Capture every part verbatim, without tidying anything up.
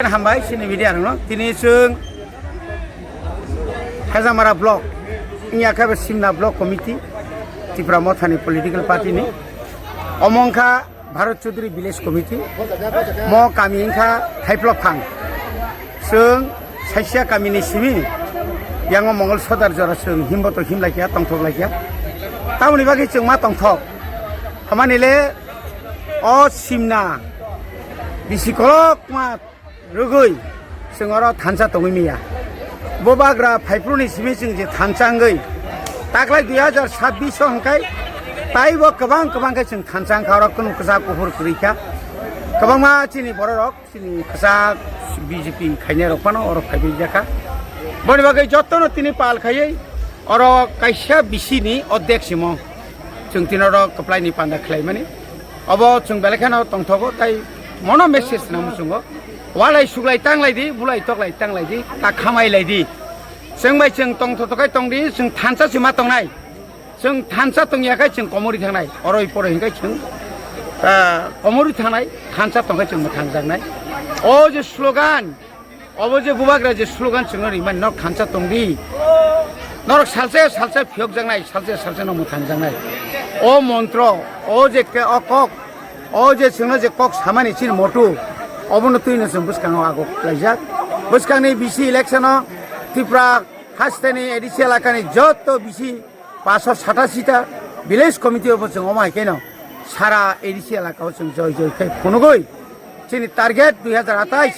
Hambai chini media rokno. Tini chwng Hezamara block, wngya khe bo Simna block committee, Tipra Mothani political party ni. Omo wngkha Bharat Chaudhary Village Committee, mo kami wngkha Haiplok Phang. Chwng Saisya kamini simi, yango Mongol Sodar jora chwng himbo to himlaikya, tongthok laikya. Tamoni bagwi chwng ma tongthok. Hamani le o Simna bisi kolok ma rwgwi chwng oro thansa tongwi manya. Bubagra phaiphru ni simi chwng je thansa wngwi taklai dui hajar sabbish o hwnkhe taibo kwbang kwbang khe chwng thansa wngkha, oro kunu kwchak kuphur kwrwi kha. Kwbangma chini bororok chini kwchak B J P khainai rok phano oro phaibai jakha. Boni bagwi jotono tini pal khaiwi oro kaisa bisi ni ordek simo chwng tini oro kwplai ni panda khlaimani. Obo chwng belai kheno tongthogo, tai mono message nang muchungo. Walai suklai tanglai di, bulai toklai tanglai di, ta khamai lai di. Chwng bai chwng tongthoto khai tong di, chwng thansa se ma tongnai. Chwng thansa tongya khai chwng komori thangnai. Oroi poroi hinkhai chwng, ah, komori thangnai, thansa tongkhai chwng mwthang jaknai. O je slogan, obo je bubagra je slogan chwngno rimani, norok thansa tong di. Norok salsa salsa phiyok jaknai, salsa salsa no mwthang jaknai. O montro, o je ke, o kok, o je chwngno je kok samani chini motu, obono twino chwng bwskango ago khlaijak. Bwskangni bisi election o Tripura hasteni A D C elakani joto bisi paanshsho satasi ta village committee o bo chwng omo hai kheno sara A D C elaka o chwng joi joi khai phunugwi chini target dui hajar atais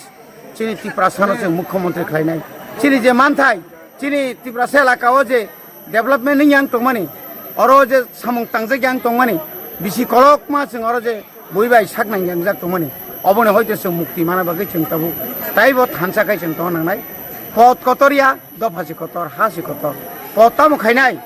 chini Tiprasa no chwng mukhyamantri khlainai. Chini je manthai, chini Tiprasa elaka o je development wng yang tongmani, oro je samung tangjak yang tongmani, bisi kolokma chwng oro je bui bai sak nang yang jak tongmani, oboni hoite chwng mukti mana bagwi chwng tabuk taibo thansa khai chwng tongna nangnai. Pot kotor ya, dopha se kotor, ha se kotor. Pot tamo khainai?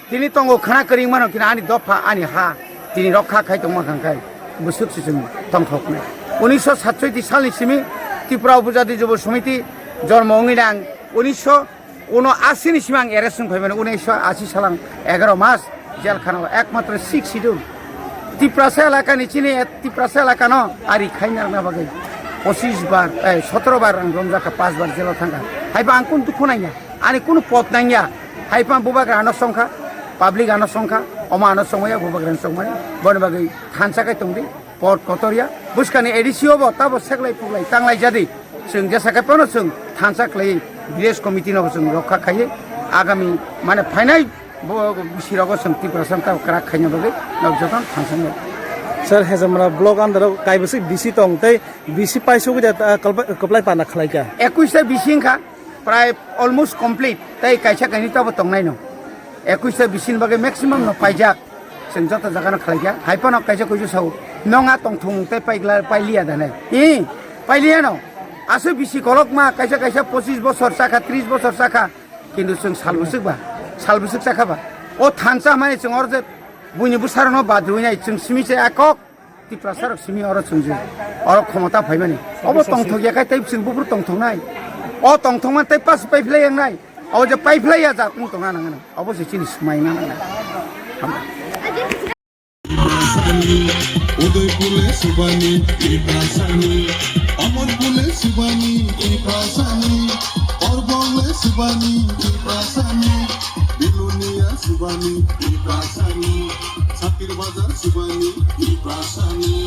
Tini tongo khna kwrwng mano kina ani dopha, ani ha, tini rokha khai tongma kha khai bwswk se chwng tongthoknai. Unisho satsoiti salni simi Tripura Upajati Jubo Samiti jormo wngwi nang unisho uno asi ni simi ang arrest wng phaimani, unisho asi salang egaro mas jel khana o ekmatro six schedule Tiprasa elakani chini Tiprasa elakano ari khaina rwna bagwi pochis bar, eh, sotoro bar ang romjakha, pas bar jelo thangkha. Haiba ang kun dukhu nangya, ani kunu pot nangya. Haiphano bubagra ano songkha, public ano songkha, omo ano songmaya bubagra ano songmani. Boni bagwi thansa khai tongdi, pot kotorya. Bwskangni A D C o bo tabo seklai puklai tanglai jadi. Chwng jesa khai phano chwng thansa khlai village committee no chwng rokha khaiwi agami mane phainai bo bisi rogo chwng Tiprasa tabo kwrak khaina bagwi nok joto thansa nai. Sir, Hezamara block under o kaibwswk bisi tong tei bisi paisugwi da, ah, kwplai, kwplai panda khlaikha. Ekwis ta bisi wngkha. Prai almost complete, tei kaisa kainwi tabo tongnaino. Ekwis ta bisini bagwi maximum no paijak. Chwng joto jagano khlaikha. Haiphano kaisa kuisu sao, "Nong a tongthung tei paigla-, pailiya da nai?" Ee, pailiyano. Aswk bisi kolokma, kaisa kaisa pochis bosor chakha, tris bosor chakha. Kintu chwng sal bwswk ba, sal bwswk chakha ba. O thansa hwnmani chwng oro je buini bwsarokno badrwi nai, chwng simi se a kok. Tiprasa rok simi oro chwngjak, oro khomota phaimani. Obo tongthok ya khai tei chwng buphuru tongthoknai. O tongthokma tei pas paiphlai yangnai. Obo je paiphlai ya jat wng tongna nangnai. Obo se chini swmai na nangnai. Hambai. Udaipur le Subani, Tiprasani. Amarpur le Subani, Tiprasani. Orbong le Subani, Tiprasani. Bilonia Subani, Tiprasani. Sakir Bazar Subani, Tiprasani.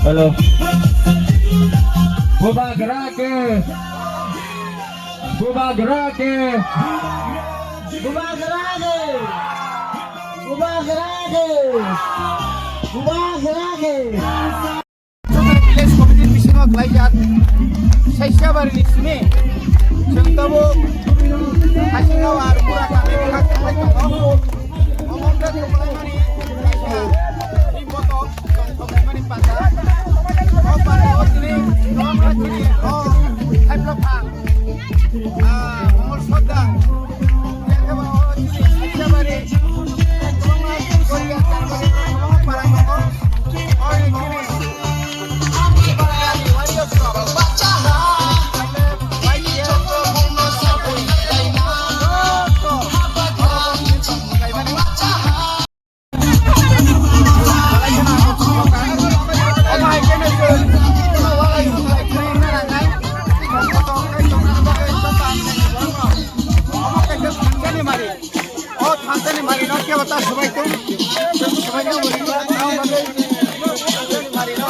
Hello. Bubagra ke. Bubagra ke. Bubagra ke. Bubagra ke. Bubagra ke. Village committee bisingo khlaijak Saisiabari ni simi chwng tabuk Hasingawar Pura kami bwkhak thangbai tongo. Omo khe kwplaimani kaisa ni boto tongthokmani panda. O panda o tini O thansani mari no kebo ta subai tong. Subai tong mari no. Thansani mari no.